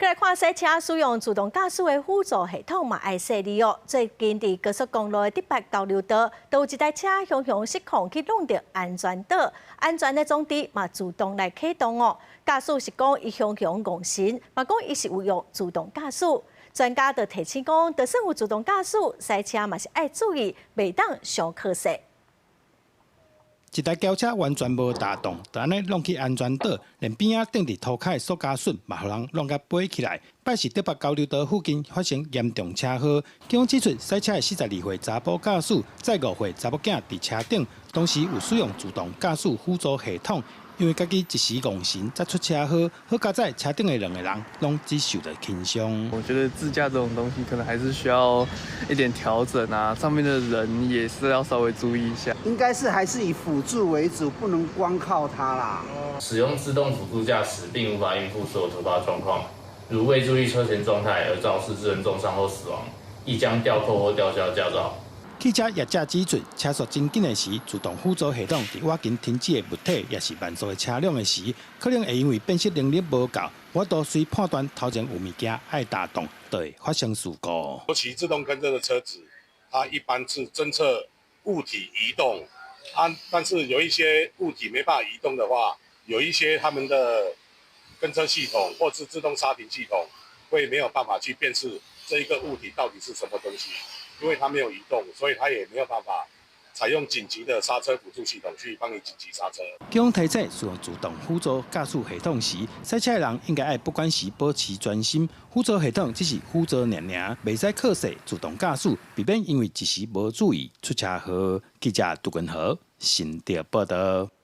來看駛車使用自動駕駛的輔助系統嘛，愛細膩哦。最近佇高速公路的竹北交流道，都有一台車雄雄失控去挵著安全島，安全的裝置嘛自動來啟動哦。駕駛是講伊雄雄戇神，嘛講伊是有用自動駕駛。專家就提醒講，就算有自動駕駛，駛車嘛是愛注意，袂當傷可惜。一台轎車完全無踏動，就按呢挵去安全島，連邊仔釘佇塗跤的塑膠筍嘛，予人挵共飛起來。拜四竹北交流道附近發生嚴重車禍，警方指出，駛車的42歲查埔駕駛，載5歲查某囝佇車頂，當時有使用自動駕駛輔助系統，因為家己一時戇神，才出車禍。好佳哉，車頂的兩個人攏只受著輕傷。我覺得自駕這種東西，可能還是需要一點調整啊，上面的人也是要稍微注意一下。應該是還是以輔助為主，不能光靠它啦。使用自動輔助駕駛並無法應付所有突發狀況，如未注意車前狀態而肇事致人重傷或死亡，亦將吊扣或吊銷駕照。汽車業者指出，車速真緊的時，自動輔助系統佇倚近停止的物體，抑是慢速的車輛的時，可能會因為辨識能力無夠，無法度隨判斷頭前有物件愛踏動，就會發生事故。尤其自動跟車的車子，它一般是偵測物體移動，啊，但是有一些物體沒辦法移動的話，有一些他們的跟車系統或是自動剎停系統，會沒有辦法去辨識這一個物體到底是什麼東西。因為它沒有移動，所以它也沒有辦法採用緊急的剎車輔助系統去幫你緊急剎車。警方提醒，使用自動輔助駕駛系統時，駛車的人應該愛不管時保持專心。輔助系統只是輔助爾爾，袂使靠勢自動駕駛，避免因為一時無注意出車禍。記者杜根豪新竹報道。